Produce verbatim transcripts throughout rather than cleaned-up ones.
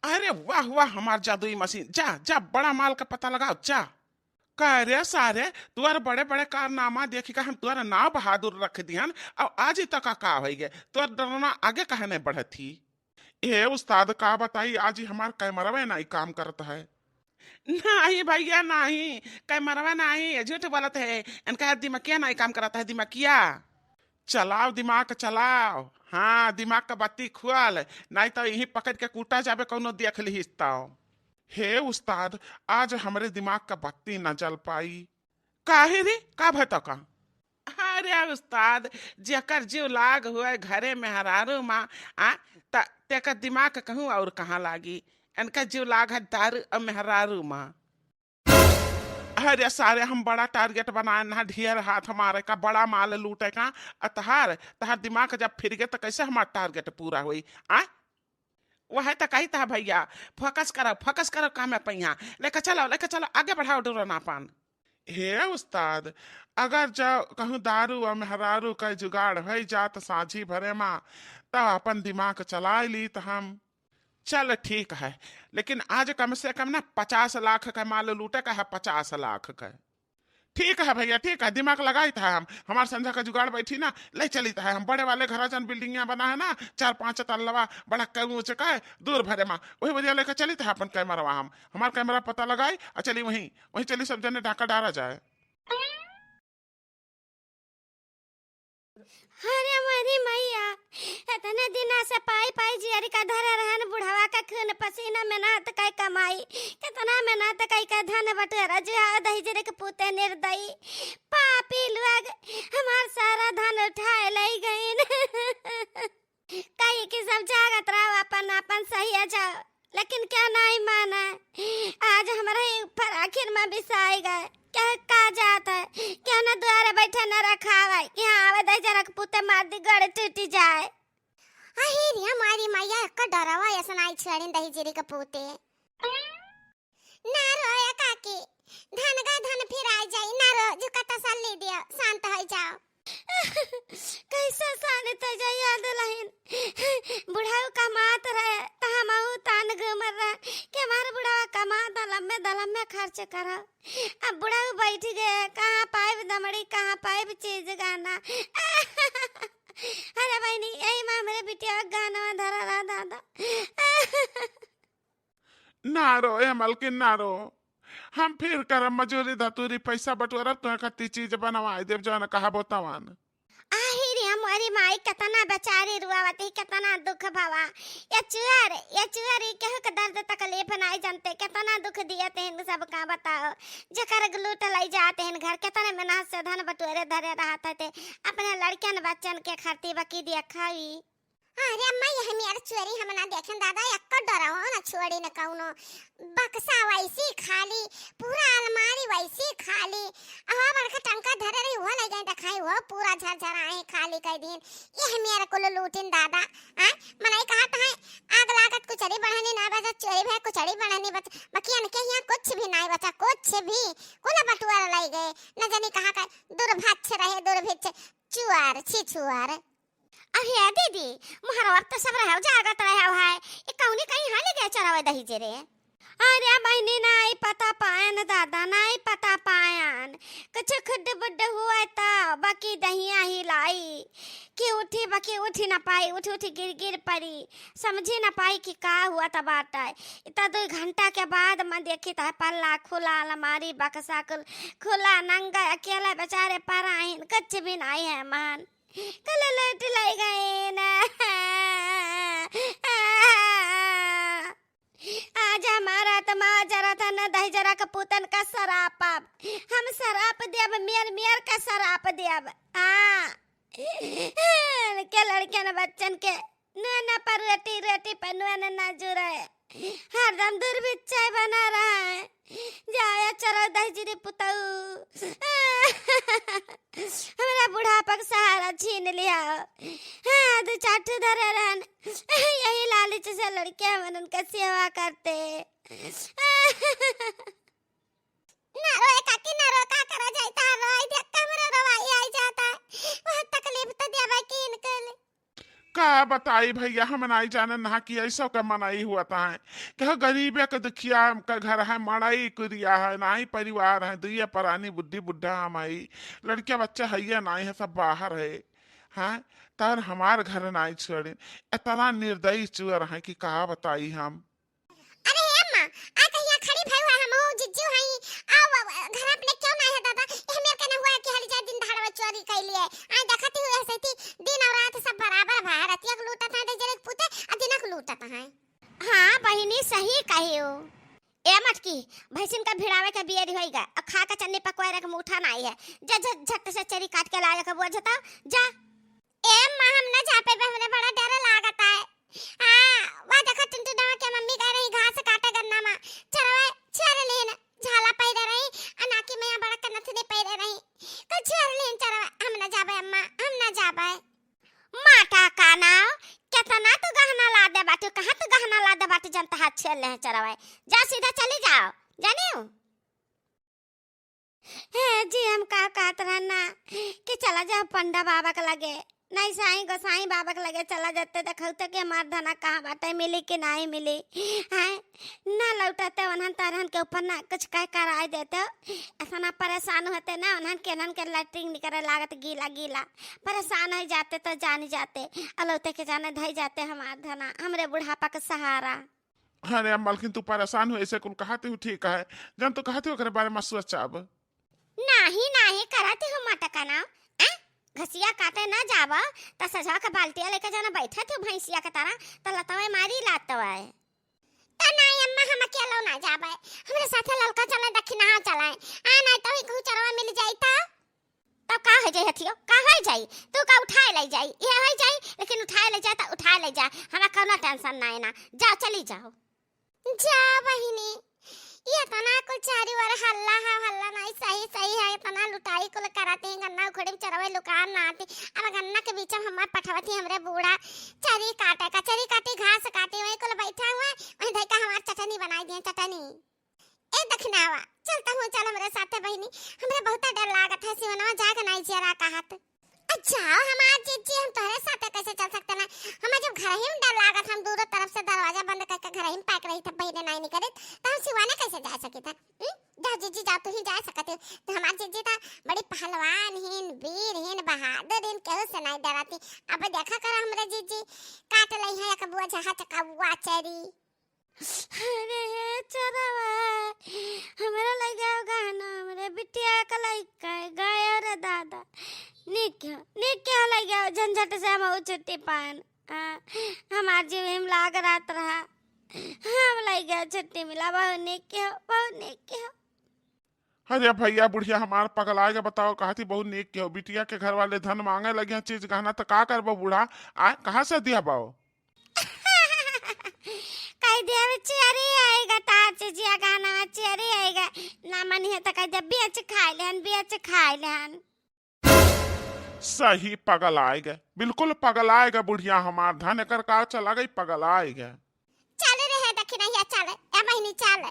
अरे वाह वाह, हमार जादुई मशीन, जा जा, बड़ा माल का पता लगाओ, जा। का रे सारे, तुअर बड़े बड़े कारनामा देखि का हम तुअर नाव बहादुर रख दिहन, और आज ही तक का होइ गए, तुअर डरना आगे काहे नहीं बढ़त ही? ए उस्ताद, का बताई, आज ही हमार कैमरवे नहीं काम करत है। नहीं भैया नहीं, कैमरवा नहीं, ये झूठ बोलत है, इनका दिमागिया नहीं काम करत है, दिमागिया। चलाओ दिमाग चलाओ, हाँ, दिमाग का बत्ती खुआल, नहीं तो यहीं पकड़ के कूटा जाबे, कौनो देख लिहिस तो। हे उस्ताद, आज हमरे दिमाग का बत्ती न जल पाई। काहे रे, का भय तका? अरे उस्ताद, जेकर जीव लाग हुए घरे मेहरारू मा, आ, त तेकर दिमाग कहूँ और कहाँ लागी? इनका जीव लाग है दारू और मेहरारू मा। अरे सारे, हम बड़ा target बनाए ना, ढेर हाथ मारे का, बड़ा माल लूटे का, अतहार तहार दिमाग जब फिर गए तो कैसे हमार target पूरा होई? आ, वह तो कही था भैया, focus करो, focus करो काम में पहिया, लेके चलो, लेके चलो, आगे बढ़ाओ डोरना पान। हे उस्ताद, अगर जो कहूँ दारू और मेहरारू का जुगाड़ हो जात साझी भरे मा, तब अपन दिमाग चला ली तो हम। चल ठीक है, लेकिन आज कम से कम ना पचास लाख का माल लूटे का है, पचास लाख का। ठीक है भैया, ठीक है, दिमाग लगाई था हम, हमार संझा का जुगाड़ बैठी ना, ले चली था हम। बड़े वाले घर जन बिल्डिंगिया बना है ना, चार पांच तल्लवा, बड़ा कम ऊंच का है, दूर भरे मा, वही वजह लेकर चली था अपन कैमरवा हम। हमार कैमरा पता लगाई और चली वहीं, वहीं चली, सब जने डाका डारा जाए। अरे मोरी मैया, इतने दिना से पाई पाई जियरी का धरे रहन, बुढ़वा का खून पसीना मेहनत कई कमाई, कितना मेहनत कई के धन बटोरा जुआ दहिजरे के पूते निर्दयी, पापी लोग हमार सारा धन उठाए लई गईन। कही कि सब जागत रहो, अपन अपन सही जाओ, लेकिन क्या नहीं माना। आज हमारे ऊपर आखिर में बिसाई गए। क्या का जात है, क्या ना द्वारे बैठे न रखावे कि हाँ आवे दहिजरा के पूते मार दी, गड़ टूटी जाए। अही रे हमारी मैया, का डरावा ऐसा नाई छेड़िन दहिजरी के पूते। ना रोए काकी, धन का धन फिर आ जाई, ना रो, जुका तसल्ली दियो, शांत हो जाओ। कैसे शांत हो जाई याद लहिन? बुढ़ऊ कमात रहे, त हमहू तान घूमत रहे कि हमार बुढ़वा कमात, दलम में दलम में खर्च करा। अब बुढ़ऊ बैठ गए, कहाँ पाइब दमड़ी, कहाँ पाइब चीज गाना। अरे बहनी, यही में हमरे बिटिया गाना धरा रहा दादा। ना रो ए मलकिन, ना रो। हम फिर करब मजूरी धतूरी, पैसा बटोरब, तुहे खातिर चीज बनवाई देब, जौन कहबो तवन। आही रे हमरी माई, केतना बेचारी रुआवत ही, केतना दुख भवा। ये चुअर, ये चुअर, ई केहू के दर्द तकलीफ नाई जानते, केतना दुख दिए ते इनको सब का बताओ। जेकर लूट लई जाते हैं घर, केतने मेहनत से धन बटोरे धरे रहत है ते, अपने लड़कन बच्चन के खर्ची बकी दिया खाई। अरे अम्मा, ये हमी अरे चोरी हम ना देखें दादा, एक्को डराओ ना छोड़ी न कौनो। बक्सा वैसी खाली, पूरा अलमारी वैसी खाली। अहो बड़का टंका धरे रही, वो ले गए देखाई, वो पूरा झरझराए खाली कर दिन। ये हमी अरे कुल लूटिन दादा। आय, मनई कहत है, आग लागत कुचरी बढ़नी ना बचा, चोरी भय कुचरी बढ़नी बचा। बाकी इनके यहाँ कुछ भी नहीं बचा, कुछ भी। कुल बटुआ ले गए, न जानी कहाँ का दुर्भक्ष रहे, दुर्भिक्ष, चुआर, छी छुआर। अरे दीदी, मोहरवा त सब रहव जागत रहव है, ये कौनी कहीं हाली गए चरावे दहिजरे? अरे बहिनी, नाई पता पायन दादा, नाई पता पायन। कुछ खुड बुड हुआ त बकी दहिया हिलाई, कि उठी बकी उठी न पाई, उठी उठी गिर गिर पड़ी, समझी न पाई कि का हुआ त बाटे। इतना दो घंटा के बाद मैं देखी त पल्ला खुला, अलमारी बक्सा कुल खुला, नंगा अकेले बेचारे पर आइन, कुछ भी नाई है मान। कल लौट ले गए ना। आज हमारा आत्मा जरा था ना दहिजरा के पूतन का शराब पाप। हम शराब देब, मेर मेर का शराब देब। हाँ। के लड़कियन बच्चन के नुआ ना पर रोटी, रोटी पर नुआ ना, ना जुड़े। हरदम दुर्भिक्षाय बना रहा है। जाया चलो दहिजरी पुतऊ। हमरा बुढ़ापा के सहारा छीन लिया। हाँ, दो चार ठो धरे रहन। यही लालच से लड़के हमन उनका सेवा करते। ना रोए काकी, ना रो, का करा जाए, तार रोए देख के हमरा रोवाई आई जाता है। बहुत तकलीफ तो देवे की इनके लिए। का बताई भइया, हम नाई जानन ना कि ऐसो का मनई हुआ ता है। कहो गरीबे के दुखिया का घर है, मड़ई कुरिया है, नाई परिवार है, दुइये परानी बुढ़ी बुढ़ा हम हई, लड़किया बच्चा हइये नाई है, सब बाहर है। हाँ, तर हमार घर नाई छोड़िन, इतना निर्दयी चुअर है कि का बताई हम। अरे हे अम्मा, आ कहिया खड़ी भई हुआ, हमहू जिज्जू हई, आओ, आओ, घर अपने क्यों ना है दादा? ये मेरे के ना हुआ कि हाली जाए दिन दहाड़वा चोरी कर लिए। आ देखती हुई ऐसे थी, दिन और रात सब बराबर भा, रतिया के लूटत है, दहिजरे के पूते, आ दिना के लूटत है। हाँ बहिनी, सही कहियो। ए मटकी, भैंसिन का भिड़ावे के बियरी होई गा, अब खा के चन्नी पकवाए रख मुठा नाई है। जा, जा, झट से चरी काट के लाए के बुआ जताओ, जा। ए अम्मा, हम ना जा पाइबे, हमरे बड़ा डर लागत है। हाँ, वह देखो टुनटुनवा के मम्मी गए रही घास काटे गन्ना मा, चरवा छेड़ लेन, झाला पहिरे रही, आ नाकी में बड़ा कनथनी पहिरे रही, तो छेड़ लेन चरवा, हम ना जाबे अम्मा, हम ना जाबे। माटा का नाव, केतना तू गहना लादे बाटू, कहाँ तू गहना लादे बाटू, जन तहार छेड़ ले हैं चरवा, जा सीधा चली जाओ, जानियो। हे जी, हम का कहत रहन ना कि चला जाओ पंडा बाबा के लगे, नहीं साईं गोसाईं बाबा के लगे चला जाते, देखौते कि हमार धना कहाँ बाटे, मिली कि नहीं मिली। हैं, ना लौटते उन्हन तरहन के ऊपर ना कुछ कह कराए देते, ऐसा ना परेशान होते ना उन्हन के, उन्हन के लैट्रिन निकरे लागत गीला गीला, परेशान हो जाते तो जान जाते, अलौते के जाने धई जाते हमार धना, हमरे बुढ़ापा के सहारा। अरे मलकिन, तू परेशान हो, ऐसे कुल कहत हो, ठीक है, जन तो कहत हो, ओकरे बारे में सोचब। नाही, नाही, करत हो मटकना, आ? घसिया काटे ना जाब, त सजवा के बाल्टिया लेके जाना बैठत हो भैंसिया के तरह, त लतवे मारी लातवे। त नाही अम्मा, हम अकेलो ना जाबे, हमरे साथे ललका चले, दखिनहा चले, आ नहीं तो ही कहूँ चरवा मिल जाई त। तब का हो जाई हथियो, का हो जाई? तू का उठाए ले जाई, ये हो जाई, लेकिन उठाए ले जा त उठाए ले जा, हमार कौनो टेंशन ना है ना। जाओ, चली जाओ। जा बहिनी, ये इतना कुल चारी ओर हल्ला है, हल्ला नहीं, सही, सही है, इतना लुटाई कुल कराती हैं, गन्ना उखड़ी में चरवे लुकार ना आती। अब गन्ना के बीच में हमार पठवती हमरे बूढ़ा चरी काटे का, चरी काटी, घास काटी, वही कुल बैठा हुआ है, वही धई का हमार चटनी बनाई दिए, चटनी। ए दखिनावा, चलता हूँ, चल हमरे साथे बहिनी, हमरे बहुते डर लागत है, सिवनवा जाए के नाई जियरा कहत। अच्छा, हमार जीजी, हम तोहरे साथे कैसे चल सकते ना? हमें जब घर ही में डर लागत, हम दूरो तरफ से दरवाजा बंद करके घर ही में पैक रही थे, बहिने नाई निकलित, तो हम सिवाने कैसे जा सकित है? हम्म? जा जीजी, जा, तू ही जा सकत हो। तो हमार जीजी तो बड़ी पहलवान हीन, वीर हीन, बहादुर हीन, केहू से नाई डराती। अब देखा कर हमरे जीजी, काट लई है एक बुआ जहाँ चकाउआ चरी। अरे हे चरवा, हमरा लगे आओ गहना, हमरे बिटिया के लइका गायो रे दादा। निक हो, निक हो लगे आओ, झंझट से हम छुट्टी पान। आ, हमार जीव हिम लाग रात रहा, हम लगे आओ छुट्टी मिला, बहुत निक हो, बहुत निक हो। अरे भइया, बुढ़िया हमार पगलाए के बताओ, कहती बहुत नीक के हो, बिटिया के घर वाले धन मांगे लगे हैं, चीज गहना, तो का करबो बूढ़ा? आ, कहाँ से दिया बाओ? कह दिया, "चोरी आएगा, तार चीजिया गहना चोरी आएगा।" ना मनी है तो कह दे, "बेच खाए लेहन, बेच खाए लेहन।" सही पगलाए गए, बिल्कुल पगलाए गए बुढ़िया हमार, धन एकर का चला गई, पगलाए गए। चल रे हे दखिनहिया, चल, ए बहिनी, चल।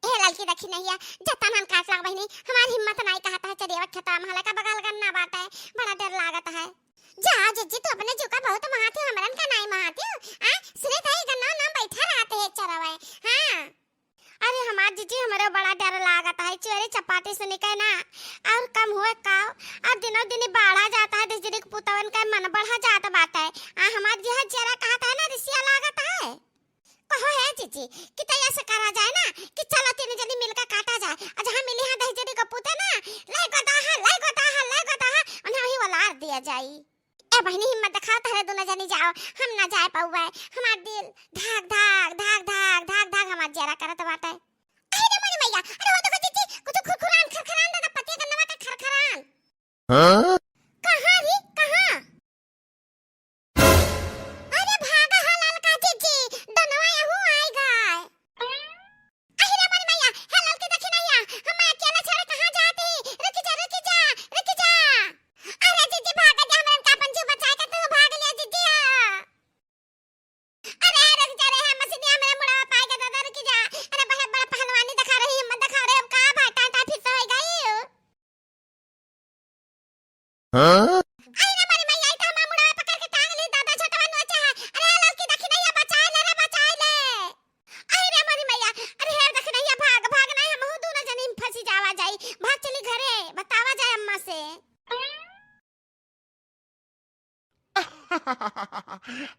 ए ललकी दखिनहिया, जतन हन काट लाग बहिनी, हमार हिम्मत नाई कहत है, चरियावत खेतवा में हले का बगल गन्ना बाटे, बड़ा डर लागत है। जा जिज्जी, तू अपने जीव का बहुत महाती हो, हमरन का नाई महाती हो। आ, सुने ताई गन्ना नाम बैठा रहते है चरवे। हाँ। अरे हमार जिज्जी, हमरे बड़ा डर लागत है, चोरी चपाटी से निकले ना, और कम हुए का, और दिनों दिन बाढ़ा जाता है, दहिजरी के पुतवन का मन बढ़ा जात बाटे। आ, हमार जिहा जरा कहत है ना, रिसिया लागत है। कहो हे जीजी, कि तैया से करा जाए ना, कि चलो तीन जनी मिलकर काटा जाए, और जहाँ मिली हाँ दहिजरी के पूते ना, लाई गोदाहा, लाई गोदाहा, लाई गोदाहा, उन्हें वही वलार दिया जाई। ए बहिनी, हिम्मत दिखाओ, तहरे दोनों जनी जाओ, हम ना जाए पाउबे, हमार दिल धाक, धाक, धाक, धाक, धाक, धाक हमार जरा करत बाटे। अरे रे मोरी मैया, अरे हो देखो जीजी, कुछ खुरखुरान, खरखरान दादा, पतिया गन्नवा का खरखरान। हाँ? कहाँ रे, कहाँ? अरे भागा हा ललका जीजी, दनवा यहू आइ गए। अहि रे मोरी मैया, हे ललकी दखिनहिया, हम अकेला छोड़े कहाँ जाती? रुकि जा, रुकि जा, रुकि जा। अरे जीजी भागा जा, हमरे का अपन जीव बचाए के तू भाग लिया जीजी। अरे, अरे, अरे, मसीनिया मेरा मुड़वा पाए के दादा, रुकि जा। अरे, बहुत बड़ा पहलवानी दिखा रही, हिम्मत दिखा रहे, अब का भाई, टाटा फिर से हो गई।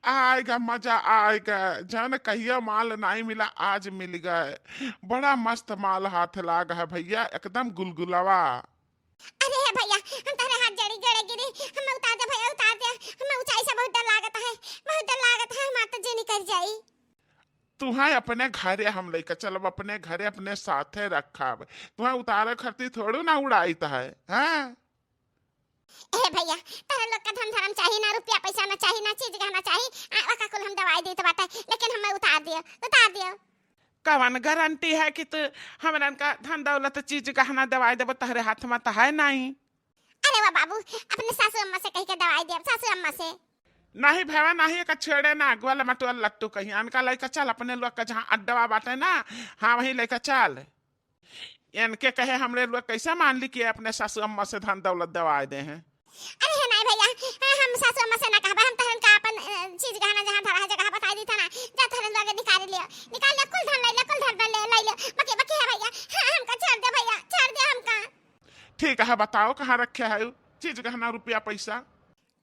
आएगा, मजा आएगा। जन कहिया माल नाई मिला, आज मिल गए। बड़ा मस्त माल हाथ लाग है भैया, एकदम गुलगुलावा। अरे हे भैया, हम तहरे हाथ जड़ी गड़े गिरी, हमें उतार दे भैया, उतार दे। हमें ऊंचाई से बहुत डर लागत है, बहुत डर लागत है, हमार तो जी निकल जाई। तुहें अपने घरे हम लेके चलब, अपने घरे अपने साथे रखब। तुहें उतारे खरती थोड़ू ना उड़ाइत है, हाँ? ए भैया, तहरे लोग का धन धर्म चाही ना, रुपया पैसा ना चाही, ना चीज गहना चाही, आ, ओका कुल हम दवाई देत बाटे, लेकिन हमें उतार दियो, उतार दियो। कवन गारंटी है कि तू हमरन का धन दौलत, चीज गहना दवाई देबो, तहरे हाथ में तो है नहीं। अरे वाह बाबू, अपने सासू अम्मा से कह के दवाई दियो, सासू अम्मा से। नहीं भैया, नहीं, एका छेड़े ना, गोल मटोल लट्टू कहीं, अनका लइका चल अपने लोग का जहाँ अड्डवा बाटे ना, हाँ वहीं लइका चल। इनके कहे हमरे लोग कैसे मान ली कि अपने सासू अम्मा से धन दौलत दवाई दे हैं? अरे हे नहीं भैया, हाँ, हम सासू अम्मा से ना कहबा, हम तहरन का अपन, अ, चीज गहना जहाँ धरा है जगह बताई दी था ना, जा तहरन लोग निकाल लियो, निकाल लियो, कुल धन ले ले, कुल धन ले ले, ले ले, बाकी, बाकी है भैया, हाँ, हमका छोड़ दे भैया, छोड़ दे हमका। ठीक है, बताओ कहाँ रखे है उ चीज गहना रुपया पैसा?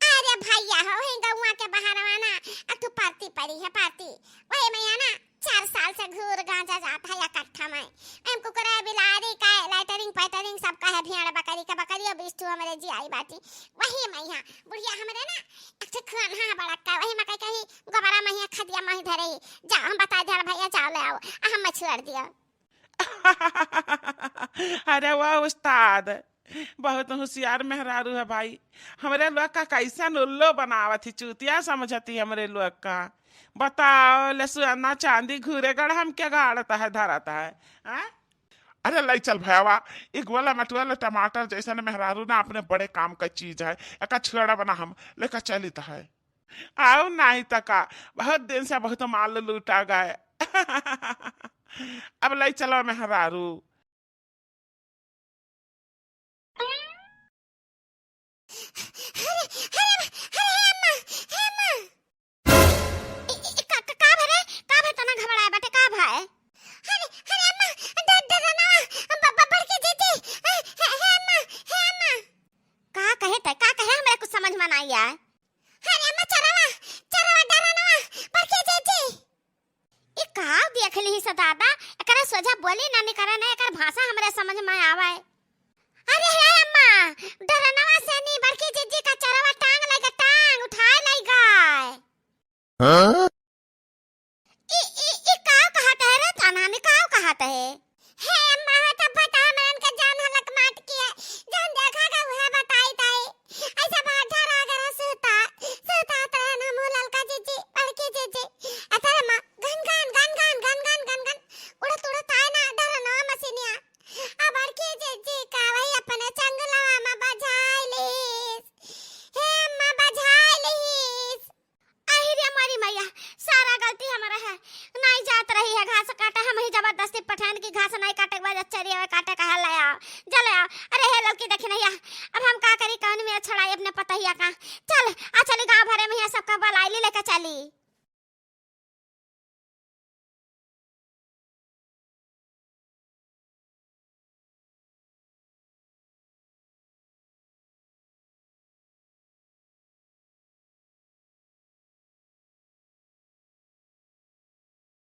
अरे भैया हो, वही गौवा के बहरवा ना, एक ठो परती पड़ी है, परती। वही मइहाँ ना, चार साल से घूर गांजा जात है इकट्ठा में। एम कुकुरा बिलारी का, लैटरिंग पैटरिंग सब का है, भेड़ बकरी का, बकरियो बीस ठो हमरे जियाई बाटी। वही मइहाँ, बुढ़िया हमरे ना, एक ठो खुअन है बड़का, वही में कही, कही, गोबरा मइहाँ, खदिया मइहाँ धरे ही। जाओ, हम बताई देहर भैया, जाओ ले आओ, आ हम छोड़ दियो। अरे वाह उस्ताद, बहुत होशियार मेहरारू है भाई। हमरे लोग का कैसन उल्लू बनावत ही, चूतिया समझत ही हमरे लोग का। बताओ, ले सोना चांदी घूरे गड़ हम के गाड़त है, धरत है, हाँ? अरे ले चल भैया, एक वाला मटुआ ले टमाटर जैसन मेहरारू ना अपने बड़े काम का चीज है, एका छुआड़ा बना हम लेकर चलित है। आओ नहीं त का, बहुत दिन से बहुत माल लूटा गए। अब ले चलो मेहरारू। अरे, अरे, अरे, हे अम्मा, हे अम्मा। ए, ए, ए, का, का, का भे रे? का भे तना घबराए बाटे, का भे? अरे, अरे अम्मा, ड-, डरनवा, ब-, ब-, बड़की जीजी, ए, हे, हे अम्मा, हे अम्मा। का कहे त, का कहे, हमरा कुछ समझ में नाई आए। अरे अम्मा, चरवा, चरवा, डरनवा, बड़की जीजी। ई का देख लिही से दादा, एकरा सोझा बोली ना निकरे ना, एकर भाषा हमरे समझ में आवे। अरे हे अम्मा, डरनवा से नी, बड़की जीजी का चरवा टांग लइगा, टांग उठाए लइगा। हाँ?